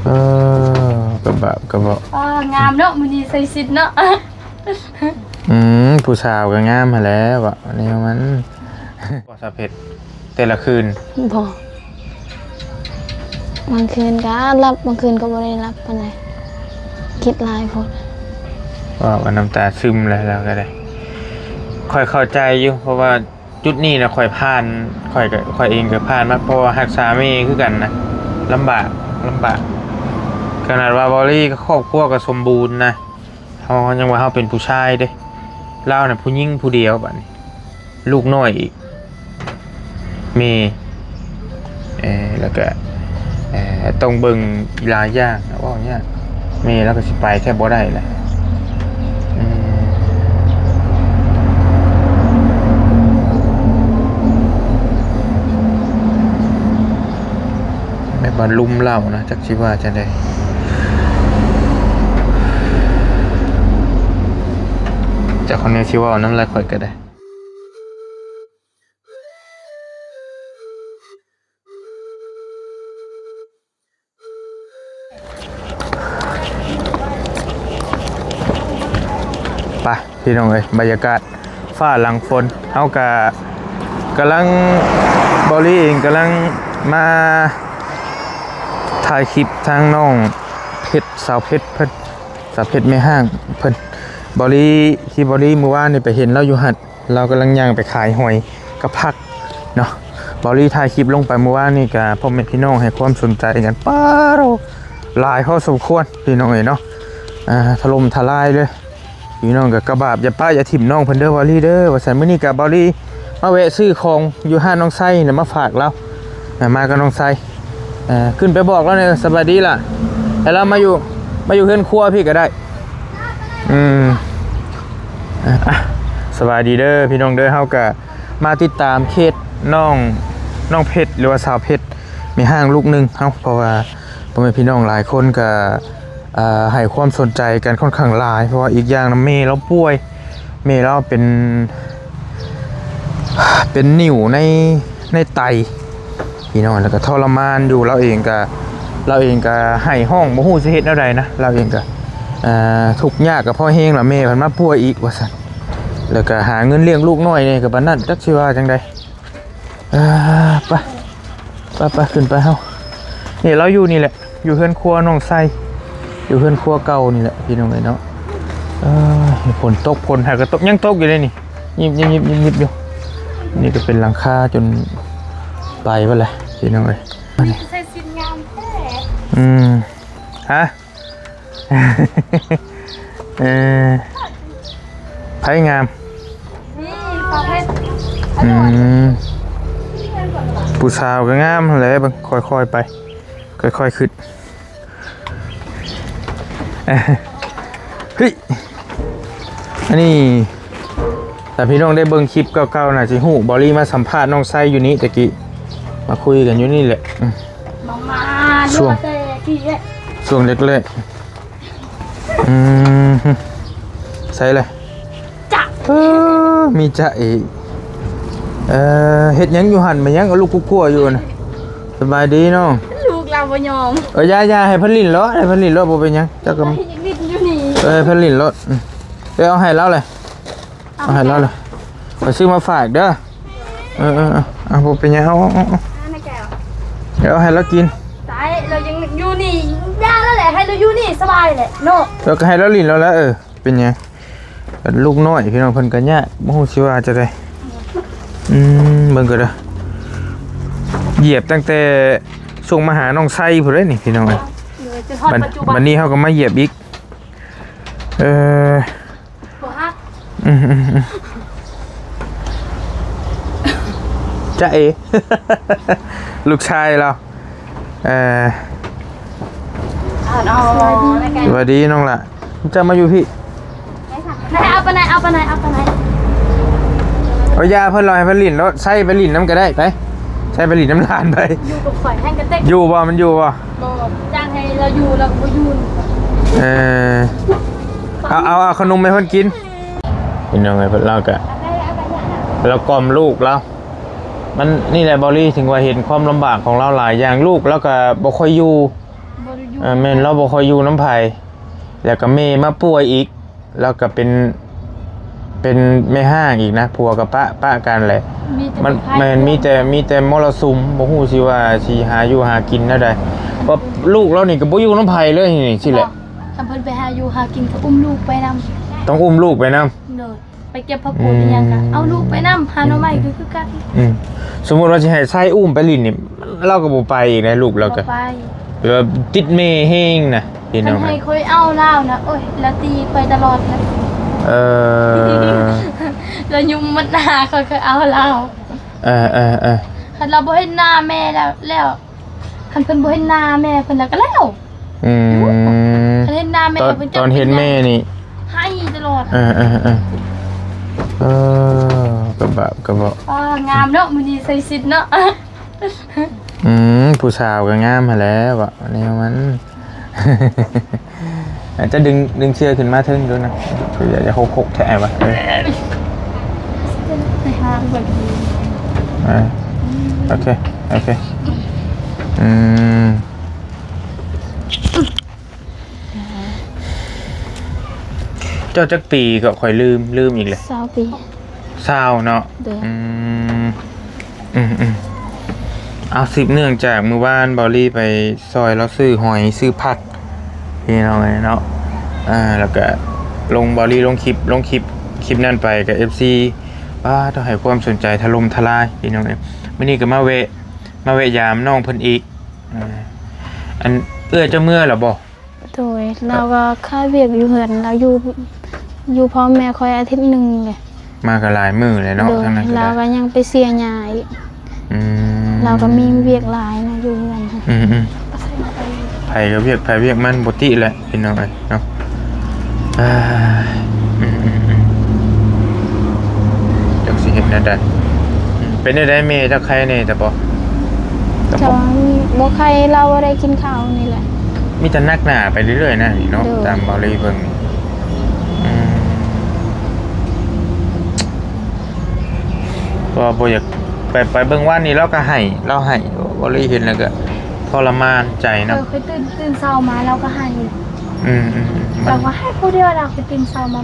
ເອີ ກະບາບກະເບາະ ເອີ ງາມເນາະ ມື້ນີ້ໃສ່ສິ້ນເນາະ. ອືມ ຜູ້ສາວກໍງາມຫັ້ນແຫຼະ ເວົ້າແນວມັນ. ບໍ່ສາວເພັດ ແຕ່ລະຄືນ ບໍ່ ບາງຄືນກໍຫຼັບ ບາງຄືນກໍບໍ່ໄດ້ຫຼັບປານໃດ ຄິດຫຼາຍໂພດ. ເວົ້າກັນນ້ຳຕາຊຶມແລ້ວ ລາວກໍໄດ້. ຂ້ອຍເຂົ້າໃຈຢູ່ ເພາະວ່າຈຸດນີ້ນະ ຂ້ອຍຜ່ານ ຂ້ອຍກໍ ຂ້ອຍເອງກໍຜ່ານມາ ເພາະວ່າຮັກສາແມ່ຄືກັນນະ ລຳບາກ ລຳບາກ. ຂະໜາດວ່າເບົາລີກໍຄອບຄົວກໍສົມບູນນະ ເຮົາ ເຮົາຍັງວ່າເຮົາເປັນຜູ້ຊາຍເດ້ ລາວນະຜູ້ຍິງຜູ້ດຽວ ບາດນີ້ລູກນ້ອຍອີກ ແມ່ ເອີ ແລ້ວກະ ເອີ ຕ້ອງເບິ່ງຫຼາຍຢ່າງ ເວົ້າຍາກ ແມ່ລາວກໍຊິໄປແທບບໍ່ໄດ້ແຫຼະ. ອືມ ແບບວ່າລຸມເຫຼົ້ານະ ຈັກຊິວ່າຈັ່ງໃດ ຈັກຄົນນີ້ຊິເວົ້ານຳລະ ຂ້ອຍກໍໄດ້. ໄປພີ່ນ້ອງເອີຍ ບັນຍາກາດຟ້າຫຼັງຝົນ ເຮົາກະກຳລັງ ເບົາລີເອງກຳລັງມາຖ່າຍຄລິບທາງນ້ອງເພັດ ສາວເພັດເພິ່ນ ສາວເພັດແມ່ຮ້າງເພິ່ນ. ເບົາລີ ທີ່ເບົາລີມື້ວານນີ້ໄປເຫັນລາວຢູ່ຫັ້ນ ລາວກຳລັງຍ່າງໄປຂາຍຫອຍກັບຜັກເນາະ. ເບົາລີຖ່າຍຄລິບລົງໄປມື້ວານນີ້ກະ ພໍ່ແມ່ພີ່ນ້ອງໃຫ້ຄວາມສົນໃຈກັນ ປ້າໂທ້ ຫຼາຍພໍສົມຄວນພີ່ນ້ອງເອີຍເນາະ. ອ່າ ຖະຫຼົ່ມທະລາຍເລີຍ ພີ່ນ້ອງກໍກະບາບ ຢ່າປະຢ່າຖິ້ມນ້ອງເພິ່ນເດີ ເບົາລີເດີ ວ່າຊັ້ນ. ມື້ນີ້ກະເບົາລີມາແວະຊື້ຂອງຢູ່ຮ້ານນ້ອງໄຊນະ ມາຝາກລາວ ອ່າ ມາກັບນ້ອງໄຊ. ເອີ ຂຶ້ນໄປບອກລາວແດ່ ສະບາຍດີລະ ໃຫ້ລາວມາຢູ່ ມາຢູ່ເຮືອນຄົວພີ້ກໍໄດ້. ອືມ ອ່ະ ສະບາຍດີເດີພີ່ນ້ອງເດີ ເຮົາກະມາຕິດຕາມເຄສນ້ອງ ນ້ອງເພັດ ຫຼືວ່າສາວເພັດ ແມ່ຮ້າງລູກໜຶ່ງເຮົາ ເພາະວ່າພໍ່ແມ່ພີ່ນ້ອງຫຼາຍຄົນກະ ອ່າ ໃຫ້ຄວາມສົນໃຈກັນຂ້ອນຂ້າງຫຼາຍ ເພາະວ່າອີກຢ່າງນຳແມ່ລາວປ່ວຍ ແມ່ລາວເປັນ ເປັນໜິ້ວໃນ ໃນໄຕ ພີ່ນ້ອງ ແລ້ວກໍທໍລະມານຢູ່ ລາວເອງກໍ ລາວເອງກໍໄຫ້ຮ້ອງ ບໍ່ຮູ້ຊິເຮັດແນວໃດນະ ລາວເອງກໍ ເອີ ທຸກຍາກກໍພໍແຮງລະ ແມ່ພັດມາປ່ວຍອີກວ່າຊັ້ນ ແລ້ວກໍຫາເງິນລ້ຽງລູກນ້ອຍນີ້ກໍປານນັ້ນ ຈັກຊິວ່າຈັ່ງໃດ. ເອີ ໄປ ໄປໆ ຂຶ້ນໄປເຮົາ. ນີ້ລາວຢູ່ນີ້ແຫຼະ ຢູ່ເຮືອນຄົວນ້ອງໄຊ ຢູ່ເຮືອນຄົວເກົ່ານີ້ແຫຼະພີ່ນ້ອງເອີຍເນາະ. ເອີ ຝົນຕົກ ຝົນຫາກະຕົກ ຍັງຕົກຢູ່ເດ້ນີ້ ຍິບໆໆໆຢູ່. ນີ້ກໍເປັນຫຼັງຄາຈົນໄປເບິດແຫຼະພີ່ນ້ອງເອີຍ. ມີແຕ່ໃສ່ສິ້ນງາມແທ້. ອືມ ຮະ? ເອີ ໃຜງາມ? ນີ້ ສາວເພັດ. ອືມ ຜູ້ສາວກໍງາມຫັ້ນແຫຼະ ເບິ່ງ ຄ່ອຍໆໄປ ຄ່ອຍໆຂຶ້ນ. ເຮີ້ຍ ອັນນີ້ ຖ້າພີ່ນ້ອງໄດ້ເບິ່ງຄລິບເກົ່າໆ ໜ້າຊິຮູ້ ເບົາລີມາສຳພາດນ້ອງໄຊຢູ່ນີ້ຕະກີ້ ມາຄຸຍກັນຢູ່ນີ້ແຫຼະ. ອືມ ມາ ມາ ຊ່ວງ ແຕ່ກີ້ແຫຼະ ຊ່ວງແລກໆ. ອືມ ໃສລະ ຈະ ເອີ ມີຈະອີກ. ເອີ ເຮັດຫຍັງຢູ່ຫັ້ນ ແມ່ນຫຍັງລູກກົວໆຢູ່ຫັ້ນນະ? ສະບາຍດີນ້ອງ. ລູກລາວບໍ່ຍອມ. ເອີ ຢ່າໆ ໃຫ້ເພິ່ນຫຼິ້ນໂລດ ໃຫ້ເພິ່ນຫຼິ້ນໂລດ ບໍ່ເປັນຫຍັງ ເຈົ້າກໍຫຼິ້ນຢູ່ນີ້. ເອີ ໃຫ້ເພິ່ນຫຼິ້ນໂລດ. ອືມ ເອີ ເອົາໃຫ້ລາວເລີຍ ເອົາໃຫ້ລາວເລີຍ ຂ້ອຍຊື້ມາຝາກເດີ. ເອີໆໆ ບໍ່ເປັນຫຍັງ ເອົາໆໆ ເອົາໃຫ້ລາວກິນ. ຕາຍ ລາວຍັງຢູ່ນີ້ ຢ່າລະແຫຼະ ໃຫ້ລາວຢູ່ນີ້ສະບາຍແຫຼະເນາະ. ເອີ ກໍໃຫ້ລາວຫຼິ້ນລາວແຫຼະ. ເອີ ເປັນຫຍັງ ລູກນ້ອຍພີ່ນ້ອງເພິ່ນກໍຍາກ ບໍ່ຮູ້ຊິວ່າຈັ່ງໃດ. ອືມ ເບິ່ງກໍເດີ ຢຽບຕັ້ງແຕ່ສົ່ງມາຫານ້ອງໄຊພຸ້ນເດ້ນີ້ພີ່ນ້ອງ. ເອີ ຈົນຮອດປັດຈຸບັນ ບັດນີ້ເຮົາກໍມາຢຽບອີກ. ເອີ ບໍ່ຮັກ. ອືມໆໆ ຈະເອ ລູກຊາຍລາວ. ເອີ ສະບາຍດີ ສະບາຍດີນ້ອງຫຼ້າ. ເຈົ້າມາຢູ່ພີ້ ເອົາໄປໃນ ເອົາໄປໃນ ເອົາໄປໃນ. ເອົາ ຢ່າເພິ່ນ ເອົາໃຫ້ເພິ່ນຫຼິ້ນໂລດ ໃຊ້ໄປຫຼິ້ນນຳກໍໄດ້ ໄປ ໃຊ້ໄປຫຼິ້ນນຳຫຼານໄປ. ຢູ່ກັບຂ້ອຍແຮງກະເຕັກ ຢູ່ບໍ່ ມັນຢູ່ບໍ່? ບໍ່ ຈ້າງໃຫ້ລາວຢູ່ ລາວກໍບໍ່ຢູ່. ເອີ ເອົາ ເອົາ ເອົາຂະໜົມໃຫ້ເພິ່ນກິນ. ພີ່ນ້ອງເອີຍ ລາວກະ ລາວກອມລູກລາວ. ມັນນີ້ແຫຼະ ເບົາລີ ເຖິງວ່າເຫັນຄວາມລຳບາກຂອງລາວຫຼາຍຢ່າງ ລູກລາວກະບໍ່ຄ່ອຍຢູ່ ບໍ່ໄດ້ ເອີ ແມ່ນ ລາວບໍ່ຄ່ອຍຢູ່ນຳໃຜ ແລ້ວກໍແມ່ມາປ່ວຍອີກ ລາວກໍເປັນ ເປັນແມ່ຮ້າງອີກນະ ຜົວກໍປະ ປະກັນແຫຼະ ມີແຕ່ ມັນ ແມ່ນມີແຕ່ ມີແຕ່ມໍລະສຸມ ບໍ່ຮູ້ຊິວ່າຊິຫາຢູ່ຫາກິນແນວໃດ ເພາະລູກລາວນີ້ກໍບໍ່ຢູ່ນຳໃຜເລີຍນີ້ ຊີ້ແຫຼະ ເນາະ ຄັນເພິ່ນໄປຫາຢູ່ຫາກິນກໍອຸ້ມລູກໄປນຳ ຕ້ອງອຸ້ມລູກໄປນຳ ໂດຍ ໄປເກັບຜັກກູດອີ່ຫຍັງກະເອົາລູກໄປນຳ ຫາໜໍ່ໄມ້ກໍຄືກັນ ອືມ ສົມມຸດວ່າຊິໃຫ້ຊາຍອຸ້ມໄປຫຼິ້ນນີ້ ລາວກໍບໍ່ໄປອີກນະ ລູກລາວກໍ ບໍ່ໄປ ແບບວ່າຕິດແມ່ແຮງນະ ພີ່ນ້ອງ ຄັນໃຫ້ຂ້ອຍເອົາລາວນະ ໂອ້ຍ ລາວຕີຂ້ອຍຕະຫຼອດນະ ເອີ ລາວຍຸ່ມໝົດໜ້າ ຂ້ອຍເຄີຍເອົາລາວ ເອີໆໆ ຄັນລາວບໍ່ເຫັນໜ້າແມ່ແລ້ວ ແລ້ວ ຄັນເພິ່ນບໍ່ເຫັນໜ້າແມ່ເພິ່ນແລ້ວກໍແລ້ວ ອືມ ຄັນເຫັນໜ້າແມ່ ຕອນ ເພິ່ນຈະ ຕອນເຫັນແມ່ນີ້ ໄຫ້ຕະຫຼອດ ເອີໆໆ ເອີ ກໍບາບກໍເບາະ ອ້າ ງາມເນາະ ມື້ນີ້ໃສ່ຊິດເນາະ ອືມ ຜູ້ສາວກໍງາມຫັ້ນແຫຼະ ເວົ້າແນວມັນ ອາດຈະດຶງ ດຶງເສື້ອຂຶ້ນມາເທິງດູນະ ຢ່າ ຢ່າຫົກໆ ແທ້ວະ ເອີ ໄປຫາເບິ່ງ ເອີ ໂອເຄ ໂອເຄ ອືມ ເຈົ້າຈັກປີກໍ ຂ້ອຍລືມ ລືມອີກແຫຼະ ຊາວປີ ຊາວເນາະ ໂດຍ ອືມ ອືມໆ ເອົາ ສືບເນື່ອງຈາກມື້ວານເບົາລີໄປຊ່ອຍລາວຊື້ຫອຍ ຊື້ຜັກ ພີ່ນ້ອງເອີຍເນາະ ເອີ ແລ້ວກະລົງ ເບົາລີລົງຄລິບ ລົງຄລິບ ຄລິບນັ້ນໄປກະ ເອັຟຊີ ປາດ ໃຫ້ຄວາມສົນໃຈຖະຫຼົ່ມທະລາຍ ພີ່ນ້ອງເອີຍ ມື້ນີ້ກໍມາແວະ ມາແວະຢາມນ້ອງເພິ່ນອີກ ເອີ ອັນເອື້ອຍເຈົ້າເມືອແລ້ວບໍ່? ໂດຍ ລາວກໍຄາວຽກຢູ່ເຮືອນ ລາວຢູ່ ຢູ່ພ້ອມແມ່ຂ້ອຍອາທິດໜຶ່ງເລີຍ ມາກໍຫຼາຍມື້ແລ້ວເນາະ ໂດຍ ທາງນັ້ນກໍ ລາວກໍຍັງໄປເສຍຫຍ້າອີກ ອືມ ລາວກໍມີວຽກຫຼາຍນະຢູ່ເຮືອນ ອືມໆ ໃຜກໍວຽກ ໃຜວຽກມັນ ບໍ່ຕິແຫຼະ ພີ່ນ້ອງເອີຍເນາະ ອາ ອືມໆໆ ຈັກຊິເຮັດແນວໃດ ເປັນແນວໃດແມ່ ເຈົ້າໄຄແດ່ແຕ່ບໍ່? ເຈົ້າ ບໍ່ໄຄ ລາວບໍ່ໄດ້ກິນເຂົ້ານີ້ແຫຼະ ມີແຕ່ໜັກໜ້າໄປເລື້ອຍໆ ນະນີ້ເນາະ ໂດຍ ຕາມເບົາລີເບິ່ງນີ້ ອືມ ເພາະວ່າບໍ່ຢາກ ໄປ ໄປເບິ່ງວານນີ້ລາວກໍໄຫ້ ລາວໄຫ້ ເບົາລີເຫັນແລ້ວກໍທໍລະມານໃຈນຳ ເອີ ຂ້ອຍຕື່ນ ຕື່ນເຊົ້າມາລາວກໍໄຫ້ ອືມໆ ລາວກໍໄຫ້ຜູ້ດຽວ ລາວກໍຕື່ນເຊົ້າມາ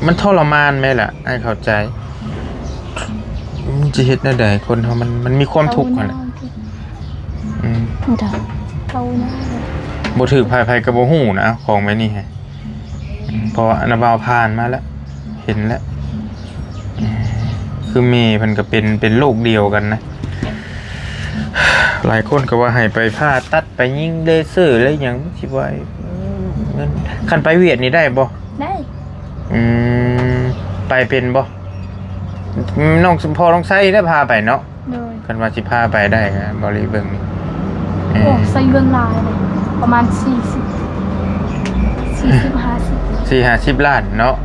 ມັນທໍລະມານແມ່ນລະ ອ້າຍເຂົ້າໃຈ ມັນຊິເຮັດແນວໃດ ຄົນເຮົາມັນ ມັນມີຄວາມທຸກຫັ້ນແຫຼະ ອືມ ບໍ່ຖືກໃຜ ໃຜກໍບໍ່ຮູ້ນະ ຂອງແບບນີ້ ເພາະວ່າອັນນາບ່າວຜ່ານມາແລ້ວ ເຫັນແລ້ວ ຄືແມ່ເພິ່ນກໍເປັນ ເປັນໂລກດຽວກັນນະ ຫຼາຍຄົນກໍວ່າໃຫ້ໄປຜ່າຕັດ ໄປຍິງເລເຊີ ແລ້ວຫຍັງ ມັນຊິໄວ ເງິນ ຄັນໄປຫວຽດນີ້ໄດ້ບໍ່? ໄດ້ ອືມ ໄປເປັນບໍ່? ນ້ອງ ພໍ່ນ້ອງໄຊໄດ້ພາໄປເນາະ ໂດຍ ຄັນວ່າຊິພາໄປໄດ້ກໍ ເບົາລີເບິ່ງນີ້ ເອີ ໂອ້ ໃຊ້ເງິນຫຼາຍເລີຍ ປະມານສີ່ສິບ ສີ່ສິບ ຫ້າສິບ ສີ່ຫ້າສິບລ້ານເນາະ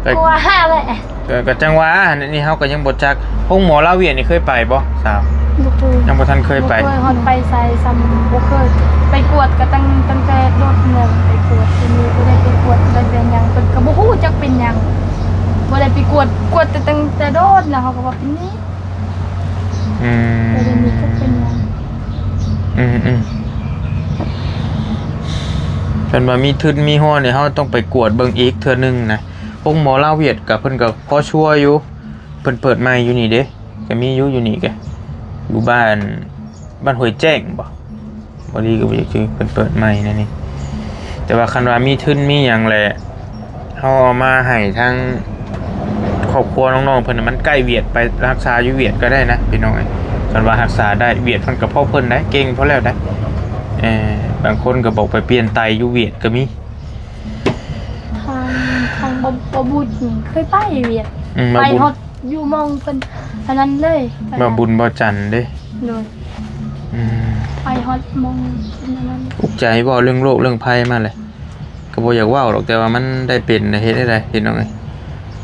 ກໍ ກວ່າຫ້າແຫຼະ ກໍ ກໍຈັ່ງວ່າ ອັນນີ້ເຮົາກໍຍັງບໍ່ຈັກ ໂຮງໝໍລາວຫວຽດນີ້ເຄີຍໄປບໍ່ສາວ? ບໍ່ເຄີຍ ຍັງບໍ່ທັນເຄີຍໄປ ບໍ່ເຄີຍຮອດໄປໃສຊ້ຳ ບໍ່ເຄີຍ ໄປກວດກໍຕັ້ງ ຕັ້ງແຕ່ໂດດເມືອງ ໄປກວດທີ່ນີ້ ບໍ່ໄດ້ໄປກວດ ບໍ່ໄດ້ໄປຫຍັງ ເພິ່ນກໍບໍ່ຮູ້ຈັກເປັນຫຍັງ ບໍ່ໄດ້ໄປກວດ ກວດແຕ່ຕັ້ງແຕ່ໂດດນະ ເຮົາກໍວ່າເປັນນີ້ ອືມ ບໍ່ໄດ້ມີຈັກເປັນຫຍັງ ອືມໆ ເພິ່ນວ່າມີທຶນມີຮອນນີ້ ເຮົາຕ້ອງໄປກວດເບິ່ງອີກເທື່ອໜຶ່ງນະ ໂຮງໝໍລາວຫວຽດກໍ ເພິ່ນກໍພໍຊົ່ວຢູ່ ເພິ່ນເປີດໃໝ່ຢູ່ນີ້ເດ້ ກໍມີຢູ່ ຢູ່ນີ້ກໍ ຢູ່ບ້ານ ບ້ານຫ້ວຍແຈ້ງບໍ? ບໍ່ດີກໍບໍ່ຢາກຈື່ ເພິ່ນເປີດໃໝ່ແນວນີ້ ແຕ່ວ່າຄັນວ່າມີທຶນມີຫຍັງແຫຼະ ເຮົາເອົາມາໃຫ້ທາງຄອບຄົວນ້ອງໆເພິ່ນ ມັນໃກ້ຫວຽດ ໄປຮັກສາຢູ່ຫວຽດກໍໄດ້ນະພີ່ນ້ອງເອີຍ ຄັນວ່າຮັກສາໄດ້ ຫວຽດເພິ່ນກໍພໍເພິ່ນໄດ໋ ເກັ່ງພໍແລ້ວໄດ໋ ເອີ ບາງຄົນກໍບອກໄປປ່ຽນໄຕຢູ່ຫວຽດກໍມີ ທາງ ທາງບໍ່ ບໍ່ບຸນເຄີຍໄປຫວຽດ ອືມ ໄປ ບໍ່ບຸນ ຮອດຢູ່ໝ່ອງເພິ່ນອັນນັ້ນເລີຍ ບໍ່ບຸນບໍ່ຈັນເດ້ ໂດຍ ອືມ ໄປຮອດໝ່ອງອັນນັ້ນ ອຸກໃຈ ເວົ້າເລື່ອງໂລກເລື່ອງໄພມາແຫຼະ ກໍບໍ່ຢາກເວົ້າດອກ ແຕ່ວ່າມັນໄດ້ເປັນ ເຮັດໄດ້ ພີ່ນ້ອງເອີຍ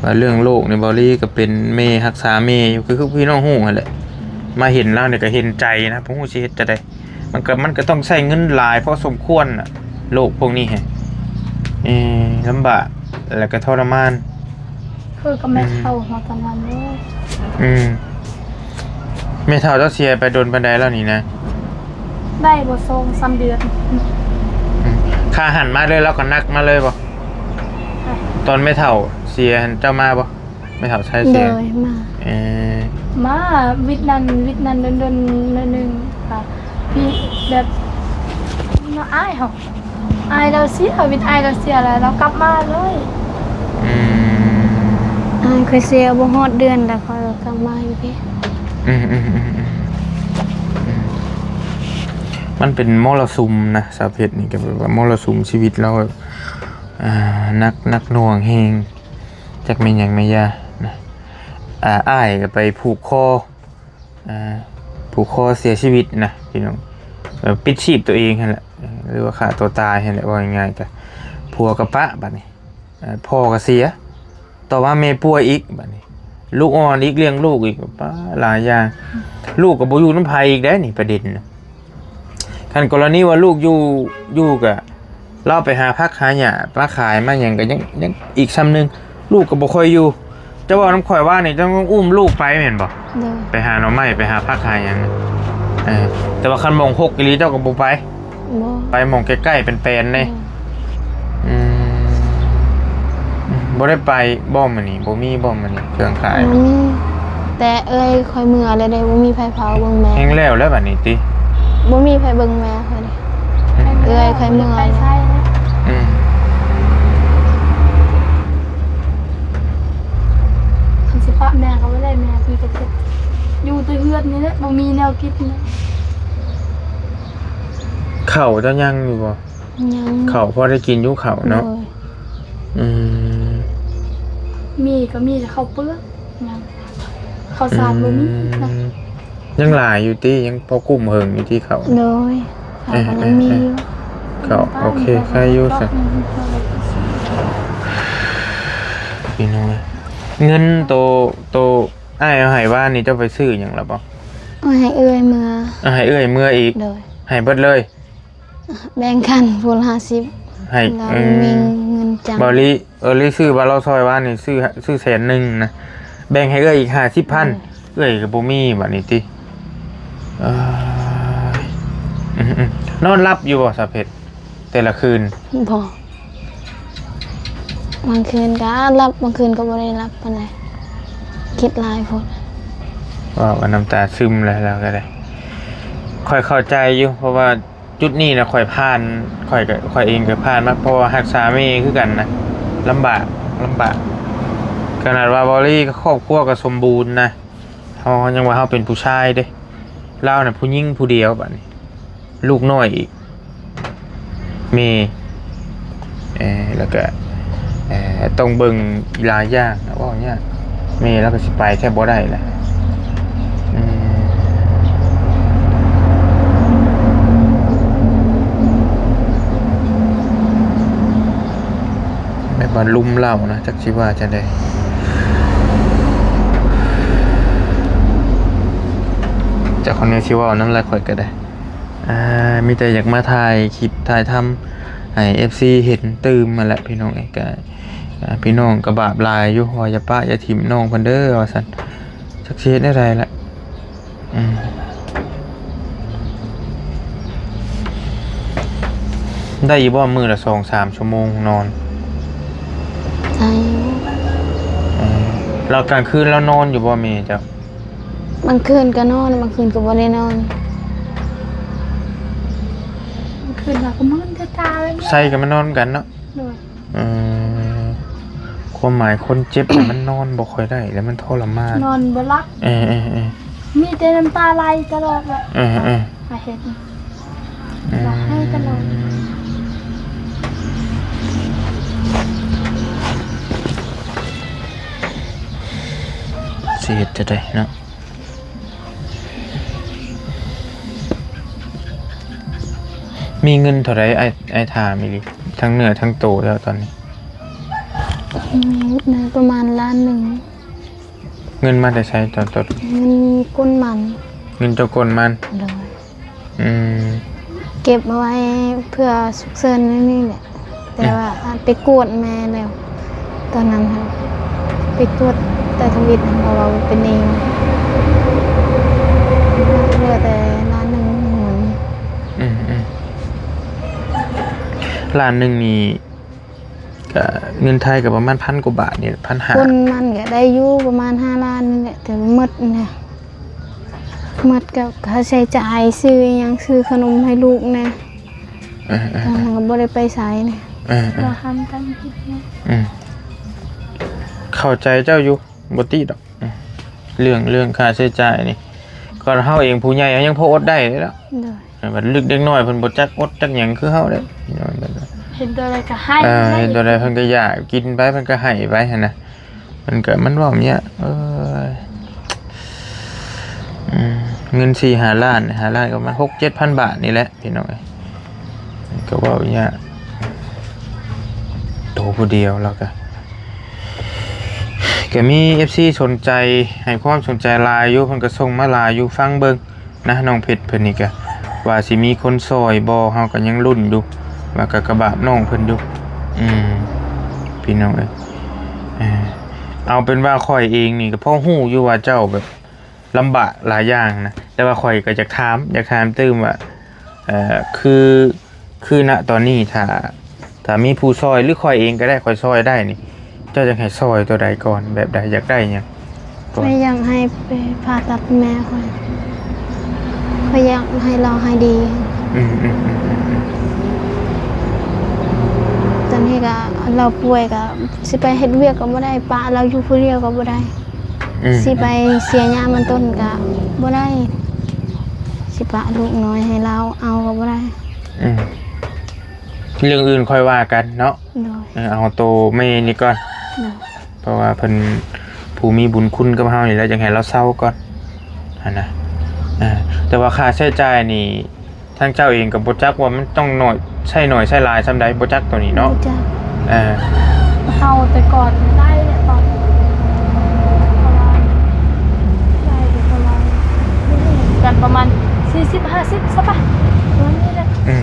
ວ່າເລື່ອງໂລກນີ້ ເບົາລີກໍເປັນແມ່ ຮັກສາແມ່ຢູ່ ຄື ຄືພີ່ນ້ອງຮູ້ຫັ້ນແຫຼະ ມາເຫັນລາວນີ້ກໍເຫັນໃຈນະ ບໍ່ຮູ້ຊິເຮັດຈັ່ງໃດ ມັນກໍ ມັນກໍຕ້ອງໃຊ້ເງິນຫຼາຍພໍສົມຄວນນະ ໂລກພວກນີ້ ເອີ ລຳບາກ ແລ້ວກໍທໍລະມານ ຄືກັບແມ່ເຖົ້າເຮົາຕອນນັ້ນເດ້ ອືມ ແມ່ເຖົ້າເຈົ້າເສຍໄປດົນປານໃດແລ້ວນີ້ນະ? ໄດ້ບໍ່ ສອງສາມເດືອນ. ອືມ ຂ້າຫັນມາເລີຍ ລາວກໍນັດມາເລີຍບໍ່? ຕອນແມ່ເຖົ້າເສຍຫັ້ນ ເຈົ້າມາບໍ່? ແມ່ເຖົ້າໄຊເສຍ ໂດຍ ມາ. ເອີ ມາວິດນັ້ນວິດນັ້ນ ດົນໆ ໜ້ອຍໜຶ່ງ ກໍພີ່ແບບ ເນາະ ອາຍເຮົາ ອາຍລາວເສຍ ວິດອາຍລາວເສຍແລ້ວ ລາວກັບມາເລີຍ. ອືມ ອາຍຂ້ອຍເສຍບໍ່ຮອດເດືອນ ແລ້ວຂ້ອຍກໍກັບມາຢູ່ພີ້. ອືມໆ ອືມ ອືມ ອືມ ມັນເປັນມໍລະສຸມນະ ສາວເພັດນີ້ ກໍແບບວ່າມໍລະສຸມຊີວິດລາວ ອ່າ ໜັກ ໜັກໜ່ວງແຮງ ຈັກແມ່ນຫຍັງແມ່ນຢານະ. ອ່າ ອ້າຍກໍໄປຜູກຄໍ ອ່າ ຜູກຄໍເສຍຊີວິດນະພີ່ນ້ອງ ເອີ ປິດຊີບຕົວເອງຫັ້ນແຫຼະ ເອີ ຫຼືວ່າຂ້າຕົວຕາຍຫັ້ນແຫຼະ ເວົ້າງ່າຍໆ ກະຜົວກໍປະ ບັດນີ້ ເອີ ພໍ່ກໍເສຍ ຕໍ່ມາແມ່ປ່ວຍອີກ ບັດນີ້ລູກອ່ອນອີກ ລ້ຽງລູກອີກ ປາ ຫຼາຍຢ່າງ ລູກກໍບໍ່ຢູ່ນຳໃຜອີກໄດ໋ນີ້ ປະເດັນນະ. ຄັນກໍລະນີວ່າລູກຢູ່ ຢູ່ກະ ລາວໄປຫາຜັກຫາຫຍ້າມາຂາຍມາຫຍັງກໍຍັງ ຍັງອີກຊ່ຳໜຶ່ງ ລູກກໍບໍ່ຄ່ອຍຢູ່. ເຈົ້າເວົ້ານຳຂ້ອຍວ່ານີ້ ເຈົ້າຕ້ອງອຸ້ມລູກໄປແມ່ນບໍ່? ໂດຍ ໄປຫາໜໍ່ໄມ້ ໄປຫາຜັກຫາຫຍັງ. ເອີ ແຕ່ວ່າຄັນໝ່ອງຮົກອີ່ຫຼີ ເຈົ້າກໍບໍ່ໄປ? ບໍ່ ໄປໝ່ອງໃກ້ໆ ແປນໆ ເດ້. ໂດຍ ອືມ ບໍ່ໄດ້ໄປບໍ່ມື້ນີ້? ບໍ່ມີບໍ່ມື້ນີ້ເຄື່ອງຂາຍ? ບໍ່ມີ ແຕ່ເອື້ອຍຂ້ອຍເມືອແລ້ວເດ້ ບໍ່ມີໃຜເຝົ້າເບິ່ງແມ່. ແຮງແລ້ວແລ້ວບັດນີ້ຕິ? ບໍ່ມີໃຜເບິ່ງແມ່ຂ້ອຍເດ້. ອືມ ເອື້ອຍຂ້ອຍເມືອແລ້ວ. ອືມ ຄັນຊິປະແມ່ກໍບໍ່ໄດ້ ແມ່ເພິ່ນກໍເຈັບ ຢູ່ແຕ່ເຮືອນນີ້ແຫຼະ ບໍ່ມີແນວກິນ. ເຂົ້າເຈົ້າຍັງຢູ່ບໍ່? ຍັງ ເຂົ້າພໍໄດ້ກິນຢູ່ເຂົ້າເນາະ. ໂດຍ ອືມ ມີກໍມີແຕ່ເຂົ້າເປືອກ ຍັງ ເຂົ້າສານບໍ່ມີນະ. ອືມ ຍັງຫຼາຍຢູ່ຕິ? ຍັງພໍກຸ້ມເຫິງຢູ່ຕິເຂົ້າ? ໂດຍ ເຂົ້າກໍຍັງມີຢູ່. ເອີ ເອີ ເອີ ເຂົ້າ ໂອເຄ ໃຊ້ຢູ່ຊັ້ນ. ພີ່ນ້ອງເອີຍ ເງິນໂຕ ໂຕອ້າຍເອົາໃຫ້ວານນີ້ ເຈົ້າໄປຊື້ຫຍັງລະບໍ່? ເອົາໃຫ້ເອື້ອຍເມືອ. ເອົາໃຫ້ເອື້ອຍເມືອອີກ? ໂດຍ ໃຫ້ເບິດເລີຍ. ແບ່ງກັນຜູ້ລະຫ້າສິບ ໃຫ້ ລາວ ອືມ ມີເງິນຈັ່ງ ບາວລີ ເອີ ລີຊື້ບາວລາວຊອຍວານນີ້ ຊື້ ຊື້ແສນໜຶ່ງນະ ແບ່ງໃຫ້ເອື້ອຍອີກຫ້າສິບພັນ. ໂດຍ ເອື້ອຍກໍບໍ່ມີບັດນີ້ຕິ. ເອີ ອືມໆ ນອນຫຼັບຢູ່ບໍ່ສາວເພັດ ແຕ່ລະຄືນ? ບໍ່ ບາງຄືນກໍຫຼັບ ບາງຄືນກໍບໍ່ໄດ້ຫຼັບປານໃດ ຄິດຫຼາຍໂພດ. ເວົ້າກັນນ້ຳຕາຊຶມແລ້ວ ລາວກໍໄດ້. ຂ້ອຍເຂົ້າໃຈຢູ່ ເພາະວ່າ ຈຸດນີ້ນະ ຂ້ອຍຜ່ານ ຂ້ອຍກໍ ຂ້ອຍເອງກໍຜ່ານມາ ເພາະວ່າຮັກສາແມ່ຄືກັນນະ ລຳບາກ ລຳບາກ. ຂະໜາດວ່າບອລລີຄອບຄົວກໍສົມບູນນະ ເຮົາ ເຮົາຍັງວ່າເຮົາເປັນຜູ້ຊາຍເດ້. ລາວນະຜູ້ຍິງຜູ້ດຽວ ບາດນີ້ລູກນ້ອຍອີກ ແມ່ ເອີ ແລ້ວກະ ເອີ ຕ້ອງເບິ່ງຫຼາຍຢ່າງ ເວົ້າຍາກ ແມ່ລາວກໍຊິໄປແທບບໍ່ໄດ້ແຫຼະ. ອືມ ແບບວ່າລຸມເລົ່ານະ ຈັກຊິວ່າຈັ່ງໃດ. ຈາກຄົນນີ້ຊິເວົ້ານຳລະຂ້ອຍກໍໄດ້. ອ່າ ມີແຕ່ຢາກມາຖ່າຍຄລິບຖ່າຍທຳໃຫ້ເອັຟຊີເຫັນຕື່ມຫັ້ນແຫຼະພີ່ນ້ອງເອີຍ. ກະ ອ່າ ພີ່ນ້ອງກໍບາບຫຼາຍຢູ່ ວ່າຢ່າປະຢ່າຖິ້ມນ້ອງເພິ່ນເດີວ່າຊັ້ນ. ຈັກຊິເຮັດແນວໃດລະ. ອືມ ໄດ້ຢູ່ບໍ່ມື້ລະສອງສາມຊົ່ວໂມງນອນ? ໄດ້ຢູ່. ເອີ ແລ້ວກາງຄືນລາວນອນຢູ່ບໍ່ແມ່ເຈົ້າ? ບາງຄືນກໍນອນ ບາງຄືນກໍບໍ່ໄດ້ນອນ. ບາງຄືນລາວກໍມືນຕາຕາເລີຍ. ໃສ່ກັນມານອນນຳກັນເນາະ. ໂດຍ. ເອີ ຄວາມໝາຍຄົນເຈັບ ມັນນອນບໍ່ຄ່ອຍໄດ້ ແລ້ວມັນທໍລະມານ ນອນບໍ່ຫຼັບ. ເອີໆໆ ມີແຕ່ນ້ຳຕາໄຫຼຕະຫຼອດແຫຼະ. ເອີໆ ອາເຮັດ ອືມ ຮ້ອງໄຫ້ຕະຫຼອດ. ຊິເຮັດຈັ່ງໃດເນາະ? ມີເງິນເທົ່າໃດ ອ້າຍ ອ້າຍຖາມອີ່ຫຼີ ທັງເນື້ອທັງໂຕແລ້ວຕອນນີ້? ມີປະມານລ້ານໜຶ່ງ. ເງິນມາແຕ່ໃສຕອນຕົ້ນ? ເງິນກົ້ນມັນ. ເງິນເຈົ້າກົ້ນມັນ? ໂດຍ. ອືມ ເກັບເອົາໄວ້ເພື່ອສຸກເສີນແນວນີ້ແຫຼະ. ແຕ່ວ່າ ອືມ ໄປກວດແມ່ແລ້ວ ຕອນນັ້ນຫັ້ນ ໄປກວດໃຕ້ທຳອິດຫັ້ນ ເພາະວ່າເປັນໜີ້ ເຫຼືອແຕ່ລ້ານໜຶ່ງ. ອື ລ້ານໜຶ່ງນີ້ ກະເງິນໄທກະປະມານພັນກວ່າບາດນີ້ແຫຼະ ພັນຫ້າ ຄົນມັນກະໄດ້ຢູ່ປະມານຫ້າລ້ານນີ້ແຫຼະ ແຕ່ໝົດແຫຼະ ໝົດກະຄ່າໃຊ້ຈ່າຍ ຊື້ອີ່ຫຍັງ ຊື້ຂະໜົມໃຫ້ລູກແດ່ ເອີໆ ຕອນນັ້ນກະບໍ່ໄດ້ໄປໃສແດ່ ເອີໆ ເຮົາທຳຕາມກິນເນາະ ອືມ ເຂົ້າໃຈເຈົ້າຢູ່ ບໍ່ຕິດອກ ອືມ ເລື່ອງ ເລື່ອງຄ່າໃຊ້ຈ່າຍນີ້ ກ່ອນເຮົາເອງຜູ້ໃຫຍ່ເຮົາຍັງພໍອົດໄດ້ເດເນາະ ໂດຍ ບັດເດັກນ້ອຍເພິ່ນບໍ່ຈັກອົດຈັກຫຍັງຄືເຮົາເດ້ ເຫັນຕົວໃດກໍໃຫ້ ເອີ ເຫັນຕົວໃດເພິ່ນກໍຢາກ ກິນໄປເພິ່ນກໍໃຫ້ໄປຫັ້ນນະ ມັນກໍ ມັນເວົ້າຍາກ ເອີຍ ອືມ ເງິນສີ່ຫ້າລ້ານ ຫ້າລ້ານກໍປະມານຫົກເຈັດພັນບາດນີ້ແຫຼະ ພີ່ນ້ອງເອີຍ ກໍເວົ້າຍາກ ໂຕຜູ້ດຽວລາວກໍ ກໍມີເອັຟຊີສົນໃຈ ໃຫ້ຄວາມສົນໃຈຫຼາຍຢູ່ ເພິ່ນກໍສົ່ງມາຫຼາຍຢູ່ ຟັງເບິ່ງນະ ນ້ອງເພັດເພິ່ນນີ້ກໍ ວ່າຊິມີຄົນຊ່ອຍບໍ່ ເຮົາກໍຍັງລຸ້ນຢູ່ ວ່າກໍກະບາບນ້ອງເພິ່ນຢູ່ ອືມ ພີ່ນ້ອງເອີຍ ເອີ ເອົາເປັນວ່າຂ້ອຍເອງນີ້ກໍພໍຮູ້ຢູ່ວ່າເຈົ້າແບບ ລຳບາກຫຼາຍຢ່າງນະ ແຕ່ວ່າຂ້ອຍກໍຢາກຖາມ ຢາກຖາມຕື່ມວ່າ ເອີ ຄື ຄືນະຕອນນີ້ ຖ້າ ຖ້າມີຜູ້ຊ່ອຍ ຫຼື ຂ້ອຍເອງກໍໄດ້ ຂ້ອຍຊ່ອຍໄດ້ນີ້ ເຈົ້າຢາກໃຫ້ຊ່ອຍຕົວໃດກ່ອນ ແບບໃດ ຢາກໄດ້ຫຍັງກ່ອນ? ຂ້ອຍຢາກໃຫ້ໄປຜ່າຕັດແມ່ຂ້ອຍ ຂ້ອຍຢາກໃຫ້ລາວຫາຍດີ ອືມ ອືມ ອືມ ອືມ ຕອນນີ້ກໍລາວປ່ວຍ ກໍຊິໄປເຮັດວຽກກໍບໍ່ໄດ້ ປະລາວຢູ່ຜູ້ດຽວກໍບໍ່ໄດ້. ອືມ ຊິໄປເສຍຫຍ້າມັນຕົ້ນກະບໍ່ໄດ້ ຊິປະລູກນ້ອຍໃຫ້ລາວເອົາກໍບໍ່ໄດ້ ອືມ ເລື່ອງອື່ນຄ່ອຍວ່າກັນເນາະ ໂດຍ ເອີ ເອົາໂຕແມ່ນີ້ກ່ອນ ໂດຍ ເພາະວ່າເພິ່ນຜູ້ມີບຸນຄຸນກັບເຮົານີ້ແຫຼະ ຢາກໃຫ້ລາວເຊົາກ່ອນຫັ້ນນະ ເອີ ແຕ່ວ່າຄ່າໃຊ້ຈ່າຍນີ້ ທາງເຈົ້າເອງກໍບໍ່ຈັກວ່າມັນຕ້ອງໜ້ອຍ ໃຊ້ໜ້ອຍໃຊ້ຫຼາຍສ່ຳໃດ ບໍ່ຈັກໂຕນີ້ເນາະ ບໍ່ຈັກ ເອີ ເຮົາແຕ່ກ່ອນໄດ້ແຫຼະ ຕອນ ປະມານ ໄດ້ແຕ່ປະມານ ກັນປະມານສີ່ສິບ ຫ້າສິບ ຊະປະ ປະມານນີ້ແຫຼະ ອືມ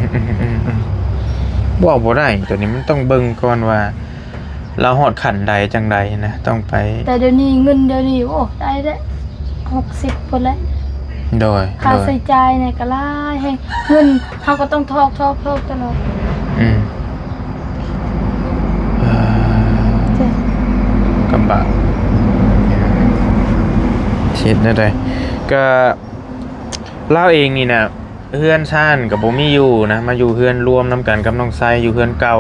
ເວົ້າບໍ່ໄດ້ ໂຕນີ້ມັນຕ້ອງເບິ່ງກ່ອນວ່າ ລາວຮອດຂັ້ນໃດຈັ່ງໃດນະ ຕ້ອງໄປ ແຕ່ດຽວນີ້ ເງິນດຽວນີ້ ໂອ້ ໄດ້ແລ້ວ ຫົກສິບພຸ້ນແຫຼະ ໂດຍ ຄ່າໃຊ້ຈ່າຍນີ້ກໍຫຼາຍແຮງ ເງິນເຮົາກໍຕ້ອງຖອກ ຖອກ ຖອກຕະຫຼອດ ອືມ ເອີ ກຳບາກ ເຮັດແນວໃດ ກະລາວເອງນີ້ນະ ເຮືອນຊານກໍບໍ່ມີຢູ່ນະ ມາຢູ່ເຮືອນລວມນຳກັນກັບນ້ອງໄຊ ຢູ່ເຮືອນເກົ່າ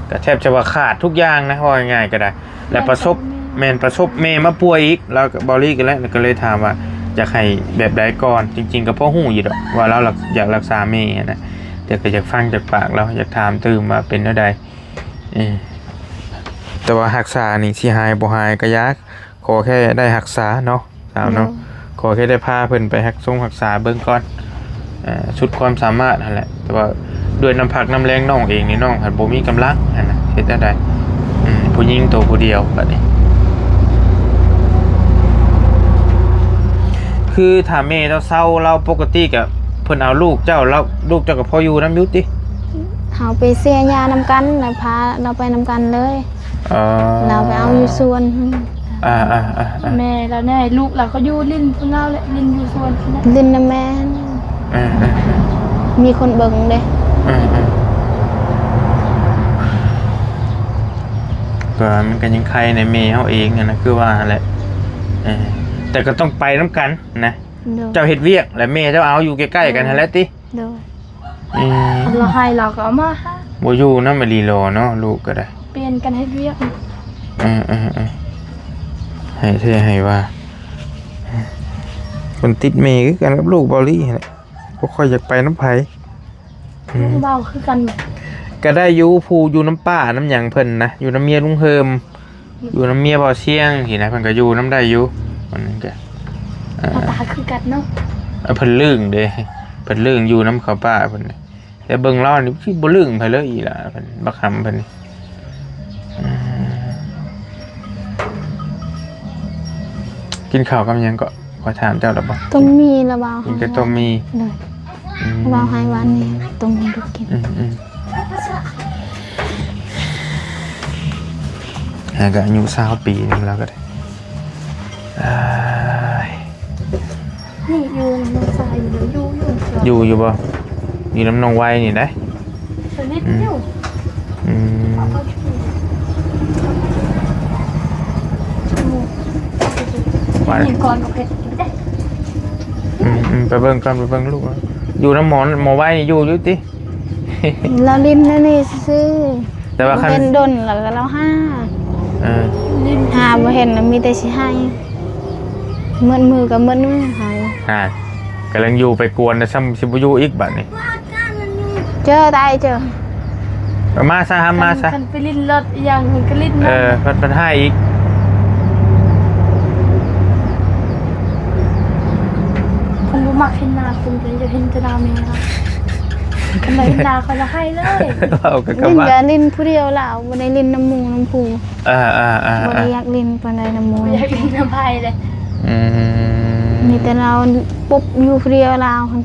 ກໍແທບຈະວ່າຂາດທຸກຢ່າງນະ ເວົ້າງ່າຍໆກໍໄດ້ ແລະປະສົບ ແມ່ນປະສົບແມ່ມາປ່ວຍອີກ ລາວກໍ ເບົາລີກໍແລ້ວ ກໍເລີຍຖາມວ່າຢາກໃຫ້ແບບໃດກ່ອນ ຈິງໆກໍພໍຮູ້ຢູ່ດອກວ່າລາວຢາກ ຢາກລັກສາແມ່ຫັ້ນນະ ແຕ່ກໍຢາກຟັງຈາກປາກລາວ ຢາກຖາມຕື່ມວ່າເປັນແນວໃດ ເອີ ແຕ່ວ່າຮັກສານີ້ຊິຫາຍບໍ່ຫາຍກໍຢ່າ ຂໍແຄ່ໄດ້ຮັກສາເນາະ ສາວເນາະ ໂດຍ ຂໍແຄ່ໄດ້ພາເພິ່ນໄປຮັກຊົງຮັກສາເບິ່ງກ່ອນ ເອີ ສຸດຄວາມສາມາດຫັ້ນແຫຼະ ແຕ່ວ່າດ້ວຍນ້ຳພັກນ້ຳແຮງນ້ອງເອງນີ້ ນ້ອງພັດບໍ່ມີກຳລັງຫັ້ນນະ ເຮັດແນວໃດ ອືມ ຜູ້ຍິງໂຕຜູ້ດຽວບັດນີ້ ຄືຖ້າແມ່ເຈົ້າເຊົາລາວ ປົກກະຕິກະເພິ່ນເອົາລູກເຈົ້າ ລາວ ລູກເຈົ້າກໍພໍຢູ່ນຳຢູ່ຕິ? ເຮົາໄປເສຍຫຍ້ານຳກັນ ແລ້ວພາລາວໄປນຳກັນເລີຍ ອໍ ລາວໄປເອົາຢູ່ສວນ ອ່າໆໆໆ ແມ່ລາວແນ່ ລູກລາວກໍຢູ່ຫຼິ້ນພຸ້ນລາວແຫຼະ ຫຼິ້ນຢູ່ສວນພຸ້ນແຫຼະ ຫຼິ້ນນຳແມ່ ເອີໆໆ ມີຄົນເບິ່ງເດ້ ເອີໆ ກໍມັນກໍຍັງໄຄໃນແມ່ເຮົາເອງຫັ້ນນະ ຄືວ່າຫັ້ນແຫຼະ ເອີ ແຕ່ກໍຕ້ອງໄປນຳກັນນະ ໂດຍ ເຈົ້າເຮັດວຽກ ແລະແມ່ເຈົ້າເອົາຢູ່ໃກ້ໆກັນຫັ້ນແຫຼະຕິ? ໂດຍ ອືມ ຄັນລາວໃຫ້ລາວກໍເອົາມາ ບໍ່ຢູ່ນຳອີ່ຫຼີຫຼໍເນາະ ລູກກໍໄດ້ ປ່ຽນກັນເຮັດວຽກ ເອີໆໆ ໃຫ້ແທ້ໃຫ້ວ່າ ເພິ່ນຕິດແມ່ຄືກັນກັບລູກເບົາລີຫັ້ນແຫຼະ ບໍ່ຄ່ອຍຢາກໄປນຳໃຜ ອືມ ເວົ້າຄືກັນ ກໍໄດ້ຢູ່ ຜູ້ຢູ່ນຳປ້ານຳຫຍັງເພິ່ນນະ ຢູ່ນຳເມຍລຸງເຮີມ ຢູ່ນຳເມຍເບົາຊຽງຊີ້ນະ ເພິ່ນກໍຢູ່ນຳໄດ້ຢູ່ ມັນກໍ ເອີ ໜ້າຕາຄືກັນເນາະ ເອີ ເພິ່ນລຶ້ງເດ້ ເພິ່ນລຶ້ງຢູ່ນຳເຂົາປ້າເພິ່ນ ແຕ່ເບິ່ງລາວນີ້ຄືບໍ່ລຶ້ງໃຜເລີຍອີ່ຫຼ້າເພິ່ນ ບັກຫຳເພິ່ນນີ້ ອືມ ກິນເຂົ້າກັບຫຍັງເກາະ? ຂ້ອຍຖາມເຈົ້າແລ້ວບໍ່? ຕົ້ມໝີ່ລະບ່າວ ກິນແຕ່ຕົ້ມໝີ່ ໂດຍ ອືມ ບ່າວໃຫ້ວານນີ້ ຕົ້ມໝີ່ລູກກິນ ອືມໆ ແລ້ວກໍອາຍຸຊາວປີນຳລາວກໍໄດ້ ອ້າຍ ນີ້ຢູ່ນຳນ້ອງຊາຍຢູ່ເດີ ຢູ່ ຢູ່ ຢູ່ຢູ່ບໍ່? ຢູ່ນຳນ້ອງໄວນີ້ໄດ໋ ສະໜິດຢູ່ ອືມ ອືມ ໄປ ເຫັນກ່ອນກໍເຜັດ ອືມໆ ໄປເບິ່ງກ່ອນ ໄປເບິ່ງລູກ ຢູ່ນຳໝໍ ໝໍໄວ້ນີ້ຢູ່ຢູ່ຕິ? ລາວຫຼິ້ນແນວນີ້ຊື່ໆ ແຕ່ວ່າຄັນ ບໍ່ເຫັນດົນແລ້ວກໍລາວຫາ ເອີ ຫາບໍ່ເຫັນ ມີແຕ່ຊິໄຫ້ ໝົດມື້ກໍໝົດມື້ ຫາ ກຳລັງຢູ່ໄປກວນ ແລ້ວຊ້ຳຊິບໍ່ຢູ່ອີກບາດນີ້ ເຈີໄດ້ເຈີ ເອົາມາຊະ ຫາມາຊະ ຄັນໄປຫຼິ້ນລົດອີ່ຫຍັງ ມັນກໍຫຼິ້ນ ເອີ ເນາະ ເພິ່ນ ເພິ່ນຫາອີກ ເພິ່ນບໍ່ມັກເຫັນໜ້າຄົນ ເພິ່ນຢາກເຫັນແຕ່ໜ້າແມ່ລາວ ຄັນໄດ້ເຫັນໜ້າຂ້ອຍລະໄຫ້ເລີຍ ເວົ້າກັນ ຫຼິ້ນກໍຫຼິ້ນຜູ້ດຽວລາວ ບໍ່ໄດ້ຫຼິ້ນນຳໝູ່ນຳຄູ່ ອ່າໆໆໆ ບໍ່ໄດ້ຢາກຫຼິ້ນປານໃດນຳໝູ່ ບໍ່ຢາກຫຼິ້ນນຳໃຜເລີຍ ອືມ ມີແຕ່ລາວປຸບຢູ່ຜູ້ດຽວລາວຫັ້ນ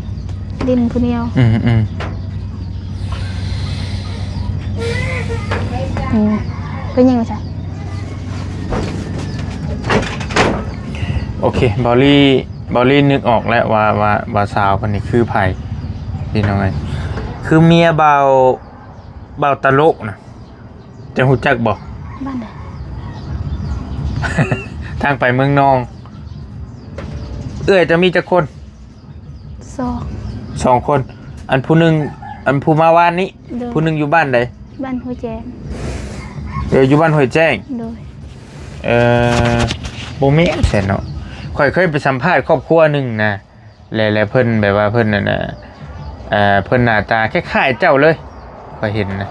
ຫຼິ້ນຜູ້ດຽວ ອືມໆ ອືມ ເປັນຫຍັງຊະ? ໂອເຄ ເບົາລີ ເບົາລີນຶກອອກແລ້ວວ່າ ວ່າ ວ່າສາວເພິ່ນນີ້ຄືໃຜ ພີ່ນ້ອງເອີຍ ຄືເມຍບ່າວ ບ່າວຕະໂລະນະ ເຈົ້າຮູ້ຈັກບໍ່? ບ້ານໃດ? ທາງໄປເມືອງນອງ ເອື້ອຍເຈົ້າມີຈັກຄົນ? ສອງ ສອງຄົນ ອັນຜູ້ໜຶ່ງ ອັນຜູ້ມາວານນີ້ ໂດຍ ຜູ້ໜຶ່ງຢູ່ບ້ານໃດ? ບ້ານຫ້ວຍແຈ້ງ ເອີ ຢູ່ບ້ານຫ້ວຍແຈ້ງ ໂດຍ ເອີ ບໍ່ແມ່ນແຊເນາະ ຂ້ອຍເຄີຍໄປສຳພາດຄອບຄົວໜຶ່ງນະ ແລະ ແລະເພິ່ນແບບວ່າເພິ່ນນັ້ນນະ ເອີ ເພິ່ນໜ້າຕາຄ້າຍໆເຈົ້າເລີຍ ຂ້ອຍເຫັນນະ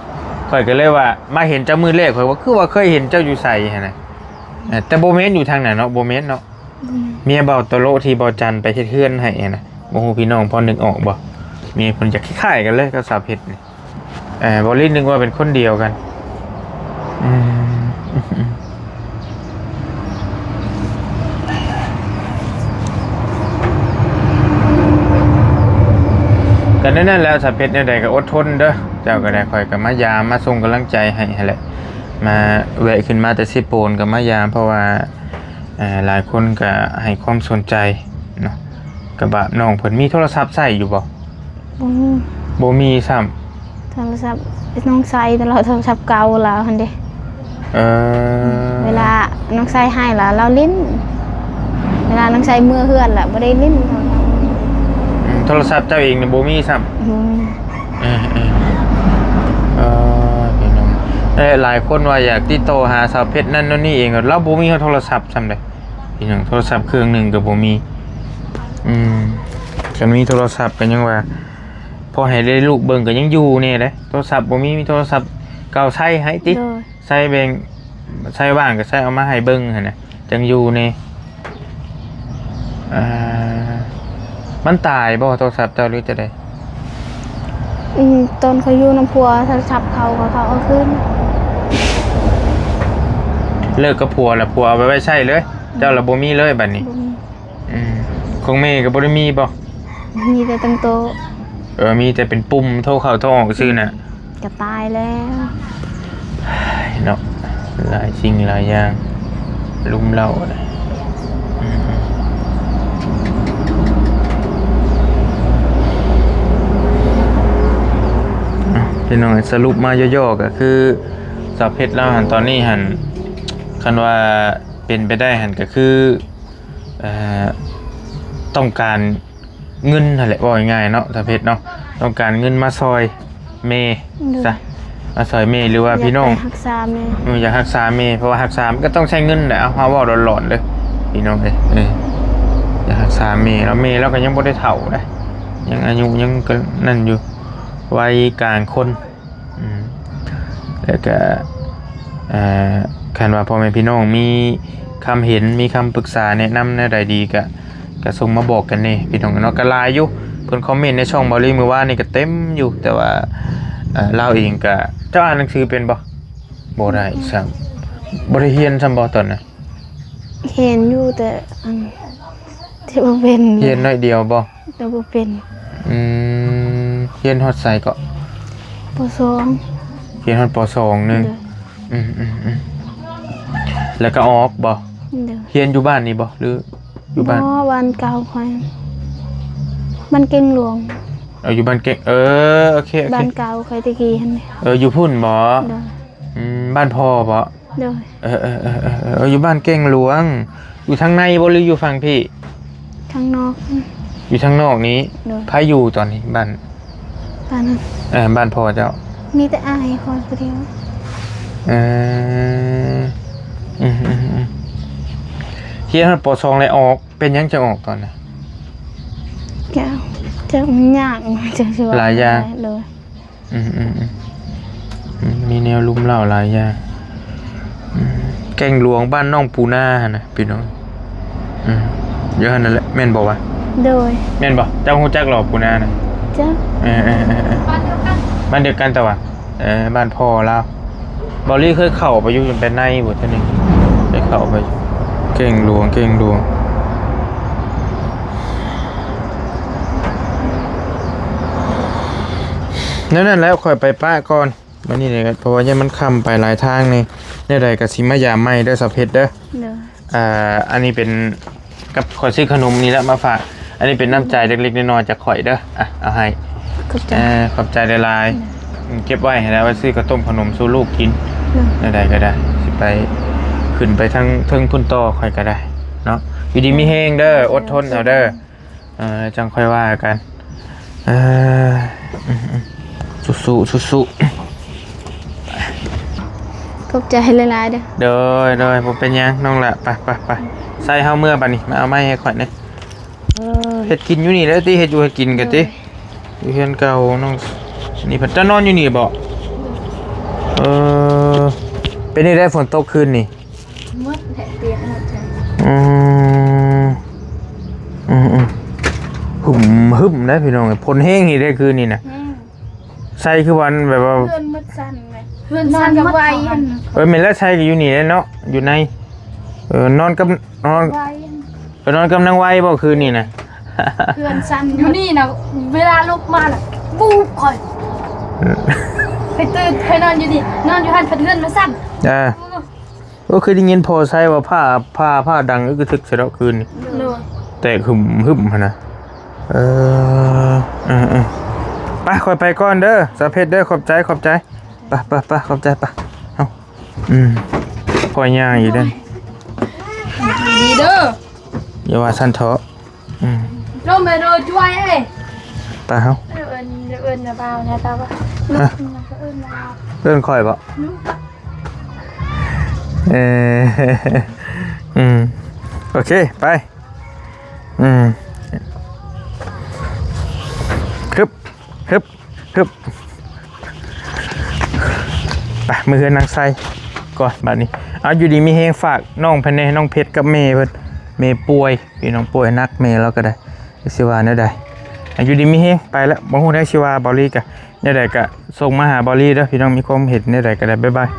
ຂ້ອຍກໍເລີຍວ່າ ມາເຫັນເຈົ້າມື້ແລກ ຂ້ອຍວ່າຄືວ່າເຄີຍເຫັນເຈົ້າຢູ່ໃສຫັ້ນນະ ເອີ ແຕ່ບໍ່ແມ່ນຢູ່ທາງນັ້ນເນາະ ບໍ່ແມ່ນເນາະ ອືມ ເມຍບ່າວໂຕໂລະທີ່ບ່າວຈັນໄປເຮັດເຮືອນໃຫ້ຫັ້ນນະ ບໍ່ຮູ້ພີ່ນ້ອງພໍນຶກອອກບໍ່? ເມຍເພິ່ນຈະຄ້າຍໆກັນເລີຍກັບສາວເພັດນີ້ ເອີ ບໍ່ລີນຶກວ່າເປັນຄົນດຽວກັນ ອືມ ກໍແນວນັ້ນແຫຼະ ສາວເພັດ ແນວໃດກໍອົດທົນເດີ ເຈົ້າກໍໄດ້ ຂ້ອຍກໍມາຢາມ ມາສົ່ງກຳລັງໃຈໃຫ້ຫັ້ນແຫຼະ ມາແວະຂຶ້ນມາແຕ່ເຊໂປນກໍມາຢາມ ເພາະວ່າ ເອີ ຫຼາຍຄົນກໍໃຫ້ຄວາມສົນໃຈເນາະ ກະບາບນ້ອງເພິ່ນມີໂທລະສັບໃຊ້ຢູ່ບໍ່? ບໍ່ມີ ບໍ່ມີຊ້ຳ ໂທລະສັບນ້ອງໃຊ້ຕະຫຼອດ ໂທລະສັບເກົ່າລາວຫັ້ນເດ ເອີ ເວລານ້ອງໃຊ້ໃຫ້ລະລາວຫຼິ້ນ ເວລານ້ອງໃຊ້ເມືອເຮືອນລະບໍ່ໄດ້ຫຼິ້ນ ອືມ ໂທລະສັບເຈົ້າເອງນີ້ບໍ່ມີຊ້ຳ ບໍ່ມີ ເອີໆ ເອີ ພີ່ນ້ອງ ເອີ ຫຼາຍຄົນວ່າຢາກຕິດຕໍ່ຫາສາວເພັດນັ້ນໂນ່ນນີ້ເອງ ລາວບໍ່ມີໂທລະສັບຊ້ຳເດ ພີ່ນ້ອງ ໂທລະສັບເຄື່ອງໜຶ່ງກໍບໍ່ມີ ອືມ ຄັນມີໂທລະສັບກໍຍັງວ່າ ພໍໃຫ້ໄດ້ລູກເບິ່ງກໍຍັງຢູ່ແດ່ເດ້ ໂທລະສັບບໍ່ມີ ມີໂທລະສັບເກົ່າໃຊ້ໃຫ້ຕິ ໂດຍ ໃຊ້ແບ່ງ ໃຊ້ວ່າງກໍໃຊ້ເອົາມາໃຫ້ເບິ່ງຫັ້ນນະ ຈັ່ງຢູ່ແດ່ ອ່າ ມັນຕາຍບໍ່ໂທລະສັບເຈົ້າ ຫຼືຈັ່ງໃດ? ອືມ ຕອນເຂົາຢູ່ນຳຜົວ ໂທລະສັບເຂົາ ເຂົາເອົາຄືນ ເລີກກັບຜົວແລ້ວ ຜົວເອົາໄປໄວ້ໃຊ້ເລີຍ ອືມ ເຈົ້າລະບໍ່ມີເລີຍບາດນີ້ ບໍ່ມີ ອືມ ຂອງແມ່ກໍບໍ່ໄດ້ມີບໍ່? ມີແຕ່ຕັ້ງໂຕະ ເອີ ມີແຕ່ເປັນປຸ່ມໂທເຂົ້າໂທອອກຊື່ນະ ກະຕາຍແລ້ວ ເນາະ ຫຼາຍສິ່ງຫຼາຍຢ່າງລຸມເລົ້ານະ ອືມ ອ່ະ ພີ່ນ້ອງ ສະຫຼຸບມາຫຍໍ້ໆ ກໍຄືສາວເພັດລາວຫັ້ນ ຕອນນີ້ຫັ້ນ ຄັນວ່າເປັນໄປໄດ້ຫັ້ນ ກໍຄື ເອີ ຕ້ອງການເງິນຫັ້ນແຫຼະ ເວົ້າງ່າຍໆເນາະ ສາວເພັດເນາະ ຕ້ອງການເງິນມາຊ່ອຍແມ່ ໂດຍ ຊະ ມາຊ່ອຍແມ່ ຫຼືວ່າ ຢາກ ພີ່ນ້ອງ ໄປຮັກສາແມ່ ເອີ ຢາກຮັກສາແມ່ ເພາະວ່າຮັກສາມັນກໍຕ້ອງໃຊ້ເງິນແຫຼະ ເຮົາ ເຮົາເວົ້າຫຼອນໆເດີ້ ພີ່ນ້ອງເອີຍ ເອີ ຢາກຮັກສາແມ່ ແລ້ວແມ່ລາວກໍຍັງບໍ່ໄດ້ເຖົ້າໃດ ຍັງອາຍຸຍັງ ກໍນັ້ນຢູ່ ໄວກາງຄົນ ອືມ ແລ້ວກະ ເອີ ຄັນວ່າພໍ່ແມ່ພີ່ນ້ອງມີຄຳເຫັນ ມີຄຳປຶກສາແນະນຳແນວໃດດີກະ ກະສົ່ງມາບອກກັນແດ່ພີ່ນ້ອງເນາະ ກະຫຼາຍຢູ່ ເພິ່ນຄອມເມັນໃນຊ່ອງເບົາລີມື້ວານນີ້ກະເຕັມຢູ່ ແຕ່ວ່າ ເອີ ລາວເອງກະ ເຈົ້າອ່ານໜັງສືເປັນບໍ່? ບໍ່ໄດ້ຊ້ຳ ບໍ່ໄດ້ຮຽນຊ້ຳບໍ່ຕອນນັ້ນ? ຮຽນຢູ່ແຕ່ອັນ ທີ່ບໍ່ເປັນ ຮຽນໜ້ອຍດຽວບໍ່? ແຕ່ບໍ່ເປັນ ອືມ ຮຽນຮອດໃສເກາະ? ປໍສອງ ຮຽນຮອດປໍສອງໜຶ່ງ ໂດຍ ອືມໆໆ ແລ້ວກໍອອກບໍ່? ໂດຍ ຮຽນຢູ່ບ້ານນີ້ບໍ່ ຫຼືຢູ່ບ້ານ? ບໍ່ ບ້ານເກົ່າຂ້ອຍ ບ້ານເກັ່ງຫຼວງ ເອີ ຢູ່ບ້ານເກັງ ເອີ ໂອເຄ ໂອເຄ ບ້ານເກົ່າຂ້ອຍແຕ່ກີ້ຫັ້ນເດ. ເອີ ຢູ່ພຸ້ນບໍ? ໂດຍ. ອືມ ບ້ານພໍ່ບໍ? ໂດຍ. ເອີໆໆໆ ເອີ ຢູ່ບ້ານເກັງຫຼວງ. ຢູ່ທາງໃນບໍ ຫຼືຢູ່ຝັ່ງພີ້? ທາງນອກ. ຢູ່ທາງນອກນີ້. ໂດຍ. ໃຜຢູ່ຕອນນີ້? ບ້ານ ບ້ານນັ້ນ. ເອີ ບ້ານພໍ່ເຈົ້າ. ມີແຕ່ອ້າຍຂ້ອຍຜູ້ດຽວ. ເອີ ອືມໆໆ ຮຽນຮອດ ປ.ສອງ ແລ້ວອອກ. ເປັນຫຍັງຈັ່ງອອກຕອນນັ້ນ? ກະ ຈັກມັນຍາກ ຈັກຊິເວົ້າ ຫຼາຍຢ່າງ. ໂດຍ. ອືມໆໆ ອືມ ມີແນວລຸ່ມເລົ້າຫຼາຍຢ່າງ. ອືມ ແກ້ງຫຼວງ ບ້ານໜອງປູນາຫັ້ນນະພີ່ນ້ອງ. ອືມ ຢູ່ຫັ້ນນັ້ນແຫຼະ ແມ່ນບໍ່ວະ? ໂດຍ. ແມ່ນບໍ່? ເຈົ້າຮູ້ຈັກຫຼໍ ປູນານະ? ຈັກ. ເອີໆໆໆ ບ້ານດຽວກັນ ບ້ານດຽວກັນ ແຕ່ວ່າ ເອີ ບ້ານພໍ່ລາວ. ເບົາລີເຄີຍເຂົ້າໄປຢູ່ ໄປໃນບໍ່ເທື່ອໜຶ່ງ ໄດ້ເຂົ້າໄປ. ເກັ່ງຫຼວງ ເກັ່ງຫຼວງ. ແນວນັ້ນແຫຼະ ຂ້ອຍໄປປະກ່ອນ ບັດນີ້ເດ້ ເພາະວ່າຍັງມັນຄ່ຳໄປຫຼາຍທາງນີ້. ແນວໃດກໍຊິມາຢາມໃໝ່ເດີສາວເພັດເດີ. ໂດຍ. ອ່າ ອັນນີ້ເປັນ ກັບຂ້ອຍຊື້ຂະໜົມນີ້ແຫຼະມາຝາກ. ອັນນີ້ເປັນນ້ຳໃຈເລັກໆນ້ອຍໆຈາກຂ້ອຍເດີ. ອ່ະ ເອົາໃຫ້. ຂອບໃຈ. ເອີ ຂອບໃຈຫຼາຍໆ. ໂດຍ. ເກັບໄວ້ຫັ້ນແຫຼະ ໄວ້ຊື້ເຂົ້າຕົ້ມເຂົ້າໜົມສູ່ລູກກິນ. ໂດຍ. ແນວໃດກໍໄດ້ ຊິໄປ ຂຶ້ນໄປທາງເທິງພຸ້ນຕໍ່ ຂ້ອຍກໍໄດ້ເນາະ. ຢູ່ດີມີແຮງເດີ ໂດຍ. ອົດທົນເອົາເດີ. ເອີ ຈັ່ງຄ່ອຍວ່າກັນ. ເອີ ສູ້ໆ ສູ້ໆ. ຂອບໃຈຫຼາຍໆເດີ. ໂດຍ ໂດຍ ບໍ່ເປັນຫຍັງນ້ອງຫຼະ. ໄປ ໄປ ໄປ ໃສ່ເຮົາເມືອບາດນີ້. ມາເອົາໄມ້ໃຫ້ຂ້ອຍແດ່. ເອີ ເຮັດກິນຢູ່ນີ້ແຫຼະຕິ ເຮັດຢູ່ເຮັດກິນກັນຕິ. ໂດຍ. ຢູ່ເຮືອນເກົ່ານ້ອງ. ນີ້ເພິ່ນຈະນອນຢູ່ນີ້ບໍ? ເອີ ເປັນຈັ່ງໃດ ຝົນຕົກຄືນນີ້? ໝົດແຫຼະ ປຽກໝົດ. ອືມ ອືມໆ ຫຶ້ມໆ ເດ້ພີ່ນ້ອງ. ຝົນແຮງນີ້ເດ້ຄືນນີ້ນະ. ແຮງ. ໃສ່ຄືວ່າແບບວ່າ ເຮືອນໝົດສັ່ນແຫຼະ ເຮືອນສັ່ນກັບໄວຫັ້ນ. ເອີ ແມ່ນແລ້ວ ໃສ່ກໍຢູ່ນີ້ແຫຼະເນາະ ຢູ່ໃນ. ເອີ ນອນກັບ ນອນ ໄວຫັ້ນ. ໄປນອນກັບນາງໄວບໍ່ຄືນນີ້ນະ? ເຮືອນສັ່ນຢູ່ນີ້ນະ ເວລາລຸກມານະ ບູບຂ້ອຍ ໄປຕື່ນ ໄປນອນຢູ່ນີ້ ນອນຢູ່ຫັ້ນ ພັດເຮືອນມາສັ່ນ. ອ່າ ໂອ້ ໂອ້ ເຄີຍໄດ້ຍິນພໍ່ໃຊ້ວ່າຟ້າ ຟ້າ ຟ້າດັງອຶກກະທຶກໃສ່ດອກຄືນນີ້. ໂດຍ. ແຕກຫຶ້ມໆ ຫັ້ນນະ. ເອີ ເອີ ເອີ ໄປ ຂ້ອຍໄປກ່ອນເດີ ສາວເພັດເດີ. ຂອບໃຈ ຂອບໃຈ. ໄປ ໄປ ໄປ ຂອບໃຈ. ໄປ ເອົາ. ອືມ ຂ້ອຍຍ່າງອີກເດີ. ດີເດີ. ຢ່າວ່າຊັ້ນເຖາະ. ອືມ ລົມແມ່ໂດຈວຍເອີຍ. ໄປເຮົາ. ເອີ້ນ ເອີ້ນນາບ່າວນາຕາວ່າ. ຮະ? ເອີ້ນນາບ່າວ. ເອີ້ນຂ້ອຍບໍ? ເອີ ອືມ ໂອເຄ ໄປ. ອືມ ຮຶບ ຮຶບ ຮຶບ ໄປ ເມືອເຮືອນນາງໄຊກ່ອນບາດນີ້. ເອົາ ຢູ່ດີມີແຮງ ຝາກນ້ອງເພິ່ນແດ່ ນ້ອງເພັດກັບແມ່ເພິ່ນ ແມ່ປ່ວຍ ພີ່ນ້ອງ ປ່ວຍໜັກ ແມ່ລາວກໍໄດ້ ຊິວ່າແນວໃດ. ເອົາ ຢູ່ດີມີແຮງ ໄປລະ. ບໍ່ຮູ້ໄດ້ຊິວ່າ ເບົາລີກະ ແນວໃດກະສົ່ງມາຫາເບົາລີເດີ ພີ່ນ້ອງ ມີຄວາມເຫັນແນວໃດກໍໄດ້. ບາຍບາຍ.